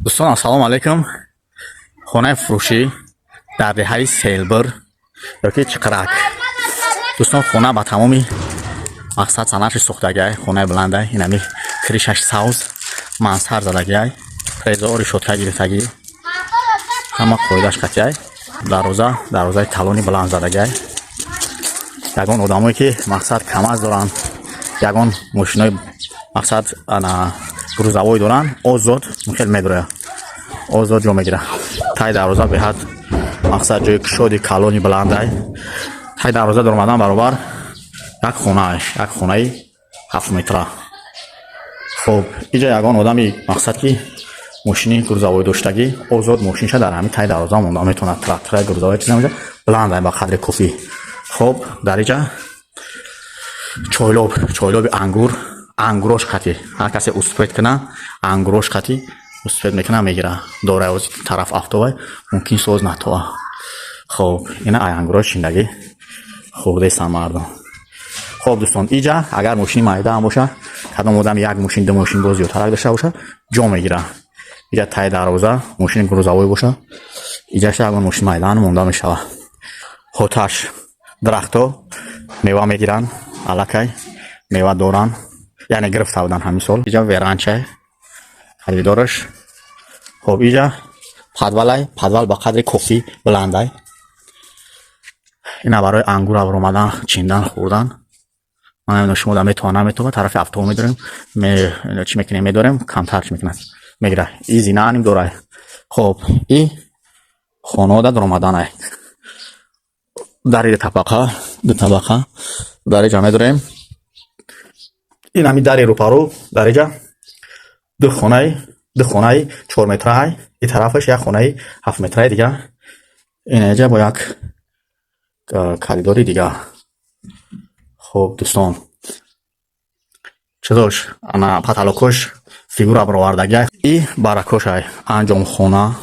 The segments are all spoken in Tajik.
Дӯстон, ассалому алайкум. Хонаи фурӯшӣ дар деҳаи Селбир ёки Чиқирак. Дӯстон, хона ба тамоми мақсад санъати сохтагиай, хонаи баландай, инами крыша ш савз, мансард задагиай, трезор, решётка гирифтагӣ, ҳама қоидаш қатъиай, дарвоза, дарвозаи калони баланд задагиай. Ягон одамое ки, мақсад, КамАЗ доранд, ягон мошинои, мақсад, ана грузовой доранд, озод хел медроя, озод ҷо мегира. Тай дарвоза беҳад, мақсад, ҷои кушоди калони баландай. Тай дарвоза даромадан баробар як хонаа, як хонаи 7 метра. Хоб, иҷа ягон одами, мақсад, ки мошини грузовой доштагӣ, озод мошиниша дар ҳамин тай дарвоза монда метавонад, трактора, грузовой, чиза баландай ба қадри кофӣ. Хоб, дар иҷа чойлоб, чойлоби ангур, ангурош қатӣ, ҳар касе успеть куна, ангурош қатӣ успеть мекуна, мегира. Дораи тараф афтовай, мумкин соз натова. Хоб, ина ай ангурош шиндагӣ хӯрдестан мардум. Хоб, дӯстон, иҷа агар мошини майда ҳам боша, кадом одам як мошин, ду мошин боз зиёдтарак дошта боша, ҷо мегира. Иҷа тай дарвоза мошини грузовой боша, иҷаша ягон мошин майдаан монда мешава. Хоташ дарахто мева мегиранд, аллакай мева доранд, яъне гирифта буданд ҳамин сол. Иҷа веранчай харидораш. Хоб, иҷа подвал ай, подвал ба қадри кофӣ баландай. Ина барои ангур баромадан, чиндан, хӯрдан. Ман намедонам, шумо да метавон, наметавон. Тарафи авто медорем, чӣ мекунем, медорем, камтар чӣ мекунад, мегира. И зина аним дорай. Хоб, и хонаода даромаданай, дари табақа, ду табақа. Дар иҷа медорем ин ҳами дари рӯпарӯ. Дар иҷа ду хонаи 4 метраай, и тарафаш як хонаи 7 метраи дига. Инаҷа бо як коридори дига. Хуб, дӯстон, чизош, ана потолок ош фигура баровардагия. И баракошай анҷомхона,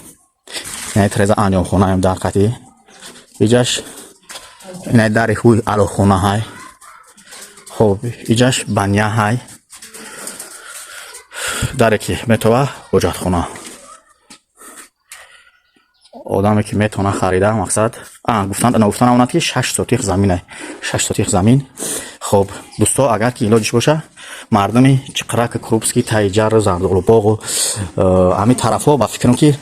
яъне треза анҷомхонаем дар қатӣ. Иҷаш инаи дари ҳуй алохона ҳай. Хуб, иҷаш баня ҳай, даре ки метова ҳоҷатхона. Одаме ки метавона харида, мақсад, гуфтан нагуфтан амонад, ки 6 сотих замине, 6 сотих замин. Хоб, дӯсто, агар ки илоҷиш боша, мардуми Чиқрак, Крупский, Тайҷар, Зардолубоғу ҳамин тарафҳо, ба фикрам, ки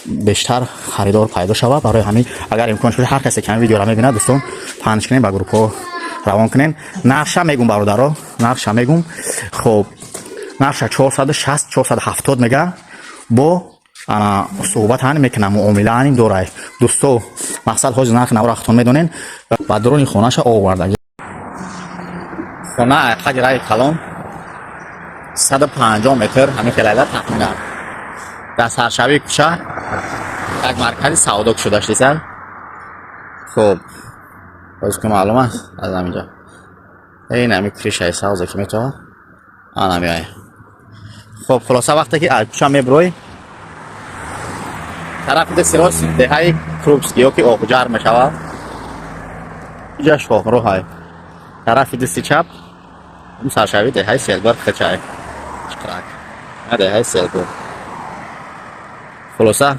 бештар харидор пайдо шавад. Барои ҳамин, агар имконш боша, ҳар касе ки ҳамин видеоро мебинад, дӯстон, паҳнш кунем, ба группҳо равон кунем. Нархша мегум, бародаро, нархша мегум. Хоб, нархша 460, 470 мега, бо ана суҳбат ҳани мекунам, муомила ҳаним дорай. Дӯсто, мақсад, ҳозир нархи наврахтон медонен. Ба дуруни хонаша оварда. Хона қади раи калон 150 метр ҳамин хелайда тахминан. Дар саршавии кӯча як маркази савдо кушода шудисан. Хуб, боз ки маълум аст аз ҳаминҷо, ин ҳами крыша и савзе ки метавон анамиай. Хуб, хулоса, вақте ки аз кӯча мебурой, тарафи дасти рост деҳаи Крупский ёки Оғҷар мешавад. Иҷа шоҳроҳай. Тарафи дасти чап саршави деҳаи Селбар, хачай Чиқрак, деҳаи Селбар. Хулоса,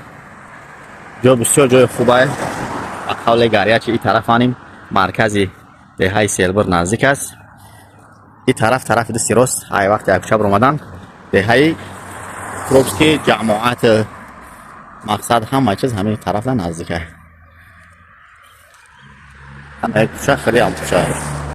ҷо бисёр ҷои хубай. Ба қавле гарячи и тарафаним маркази деҳаи Селбар наздик аст. И тараф, тарафи дасти рост, ай вақте як кӯча баромадан, деҳаи Крупский, ҷамоат, мақсад, ҳама чиз ҳамин тарафа наздика. Ҳама кӯча хеле ҳам кӯча.